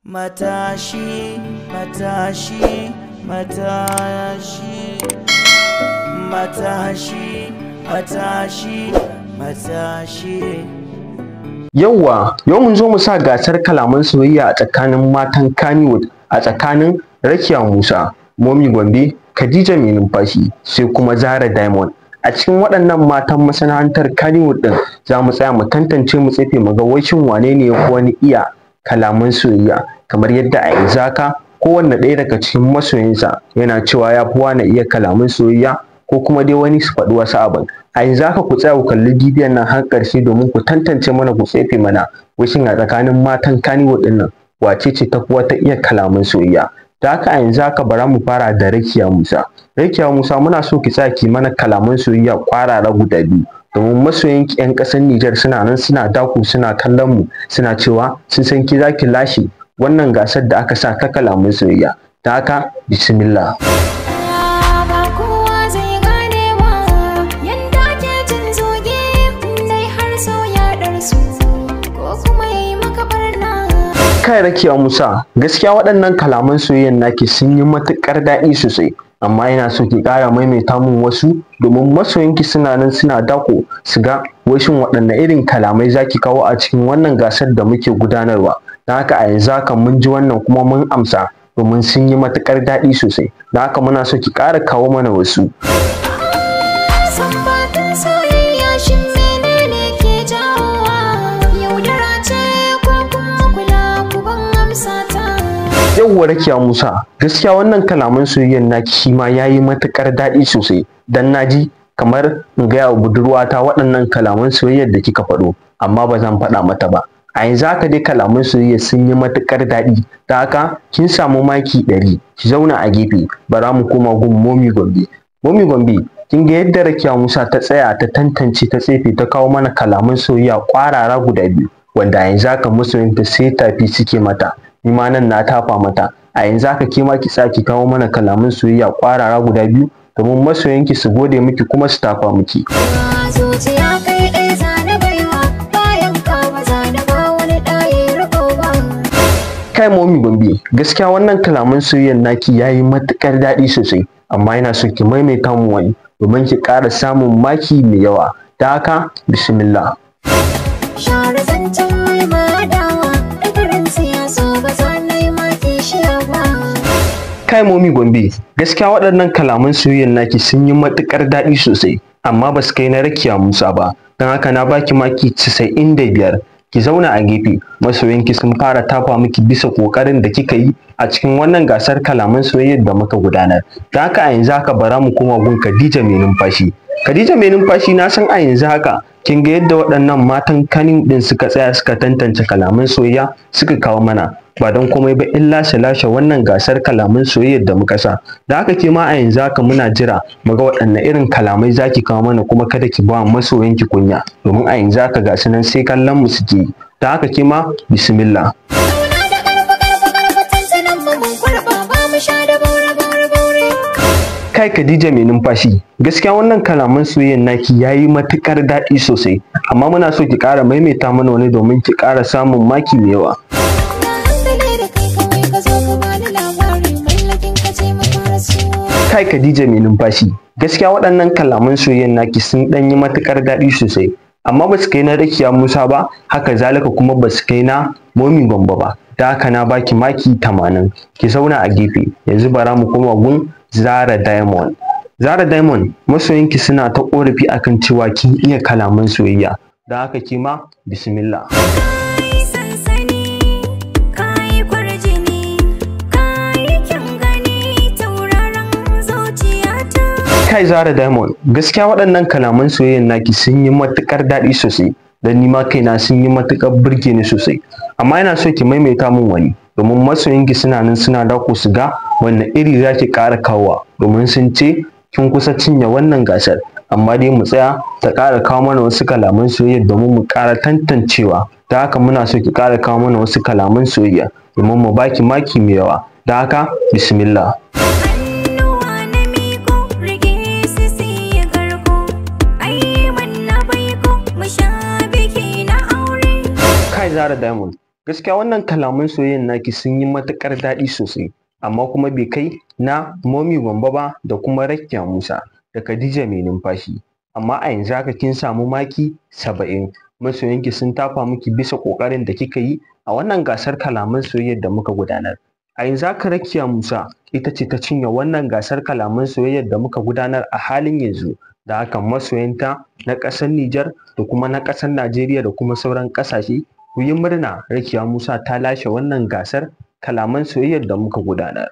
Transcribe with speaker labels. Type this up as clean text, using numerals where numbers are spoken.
Speaker 1: Matashi, matashi, matashi, matashi, matashi, matashi.
Speaker 2: Yauwa, yau mun zo mu sa gasar kalaman soyayya a tsakanin matan Kannywood, a tsakanin Rakiya Musa, Momi Gombe, Khadija Mai Numfashi, sai kuma Zara Diamond. A cikin waɗannan matan masana'antar Kannywood ɗin, za mu tsaya mu tantance mu tsefe mu ga wai shin wane ne ya fi wani iya kalaman soyayya, kamar yadda a yanzu haka kowanne ɗaya daga cikin masoyinsa yana cewa ya fi wane iya kalaman soyayya, ko kuma dai wani su faɗi wasu abin. A yanzu haka ku tsaya ku kalli bidiyon nan har ƙarshe domin ku tantance mana ku tsefe mana wai shin a tsakanin matan Kannywood ɗin nan wace ce ta fi wata iya kalaman soyayya. Da haka a yanzu haka bara mu fara da Rakiya Musa. Rakiya Musa, muna so ki tsaya ki mana kalaman soyayya ƙwarara guda biyu, domin masoyanki 'yan ƙasar Nijar suna nan suna dako suna kallon mu suna cewa sun san ki za ki lashe wannan gasar da aka sa ta kalaman soyayya. Da haka bismillah.
Speaker 3: Ba kowa zai gane ba yanda ake jin zoge dai har so ya ɗarsu ko kuma ya yi maka barna.
Speaker 2: Kai Rakiya Musa, gaskiya waɗannan kalaman soyayyan naki sun yi matuƙar daɗi sosai, amma ina so ki ƙara maimaita mun wasu domin masoyanki suna nan suna dako su ga wai shin waɗanne irin kalamai zaki kawo a cikin wannan gasar da muke gudanarwa. Don haka a yanzu haka mun ji wannan kuma mun amsa domin sun yi matuƙar daɗi sosai. Don haka muna so ki ƙara kawo mana wasu.
Speaker 3: Sambatun soyayya shin menene ke jawowa? Yaudara ce ko kuma kula ku ban amsa ta.
Speaker 2: Yauwa Rakiya Musa, gaskiya wannan kalaman soyayyan naki shi ma yayi matuƙar daɗi sosai, dan naji kamar in gaya wa budurwata waɗannan kalaman soyayyar da kika faɗo, amma ba zan faɗa mata ba. A yanzu haka dai kalaman soyayya sun yi matuƙar daɗi, da haka kin samu maki 100, ki zauna a gefe, bara mu koma gun Momi Gombe. Momi Gombe, kin ga yadda Rakiya Musa ta tsaya ta tantance ta tsefe ta kawo mana kalaman soyayya ƙwarara guda biyu, wanda a yanzu haka masoyanta sai tafi suke mata. Ni ma nan na tafa mata. A yanzu haka ke ma ki tsaya ki kawo mana kalaman soyayya ƙwarara guda biyu domin masoyanki su gode miki kuma su tafa miki.
Speaker 3: Zuciya kai ɗaya zane baiwa bayan ka ba zane ba wani ɗaya riko ba.
Speaker 2: Kai Momi Gombe, gaskiya wannan kalaman soyayyan naki yayi matuƙar daɗi sosai, amma ina so ki maimaita mu wani domin ki ƙara samun maki mai yawa. Da haka bismillah.
Speaker 3: Share zancen mai madawa da farin siyasa ba za na yi maki shiya ba.
Speaker 2: Kai Momi Gombe, gaskiya waɗannan kalaman soyayyan naki sun yi matuƙar daɗi sosai, amma ba su kai na Rakiya Musa ba. Don haka na baki maki 95. Ki zauna a gefe, masoyanki sun fara tafa miki bisa ƙoƙarin da kika yi a cikin wannan gasar kalaman soyayyar da muka gudanar. Don haka a yanzu haka bara mu koma gun Khadija Mai Numfashi. Khadija Mai Numfashi, na san a yanzu haka kin ga yadda waɗannan matan Kannywood ɗin suka tsaya suka tantance kalaman soyayya suka kawo mana, ba don komai ba illa su lashe wannan gasar kalaman soyayyar da muka sa. Da haka ke ma a yanzu haka muna jira mu ga waɗanne irin kalamai zaki kawo mana, kuma kada ki ba masoyanki kunya, domin a yanzu haka ga su nan sai kallon mu suke yi. Da haka ke ma bismillah.
Speaker 3: Zauna da ƙarfi ƙarfi ƙarfi tantanan mu mun kurɓa ba mu sha da baure baure baure.
Speaker 2: Kai Khadija Mai Numfashi, gaskiya wannan kalaman soyayyan naki yayi matuƙar daɗi sosai, amma muna so ki ƙara maimaita mana wani domin ki ƙara samun maki mai yawa.
Speaker 3: Na hankali da kai kawai ka zo ka bani labari mallakin ka ce maka rasu.
Speaker 2: Kai Khadija Mai Numfashi, gaskiya waɗannan kalaman soyayyan naki sun ɗan yi matuƙar daɗi sosai, amma ba su kai na Rakiya Musa ba, haka zalika kuma ba su kai na Momi Gombe ba. Da haka na baki maki 80, ki zauna a gefe. Yanzu bara mu koma gun Zara Diamond. Zara Diamond, masoyanki suna ta ƙorafi akan cewa kin iya kalaman soyayya. Da haka ke ma bismillah.
Speaker 3: Kai sansani, kai kwarjini, kai kyan gani, tauraron zuciyata.
Speaker 2: Kai Zara Diamond, gaskiya waɗannan kalaman soyayyan naki sun yi matuƙar daɗi sosai, don ni ma kaina sun yi matuƙar burge ni sosai. Amma ina so ki maimaita min wani, domin masoyanki suna nan suna dako su ga wanne iri za ki ƙara kawowa, domin sun ce kin kusa cinye wannan gasar. Amma dai mu tsaya ta ƙara kawo mana wasu kalaman soyayya domin mu ƙara tantancewa. Da haka muna so ki ƙara kawo mana wasu kalaman soyayya domin mu baki maki mai yawa. Da haka bismillah.
Speaker 3: Hannuwa na miko, rike su siya garko, ai na baiko, mu sha biki na aure.
Speaker 2: Kai Zara Diamond, Gaskiya wannan kalaman soyayyan naki sun yi matuƙar daɗi sosai, amma kuma bai kai na Momi Gombe ba da kuma Rakiya Musa da Khadija Mai Numfashi. Amma a yanzu haka kin samu maki 70. Masoyanki sun tafa miki bisa ƙoƙarin da kika yi a wannan gasar kalaman soyayyar da muka gudanar. A yanzu haka Rakiya Musa ita ce ta cinye wannan gasar kalaman soyayyar da muka gudanar a halin yanzu. Da haka masoyanta na ƙasar Nijar da kuma na ƙasar Najeriya da kuma sauran ƙasashe, ku yi murna, Rakiya Musa ta lashe wannan gasar kalaman soyayyar da muka gudanar.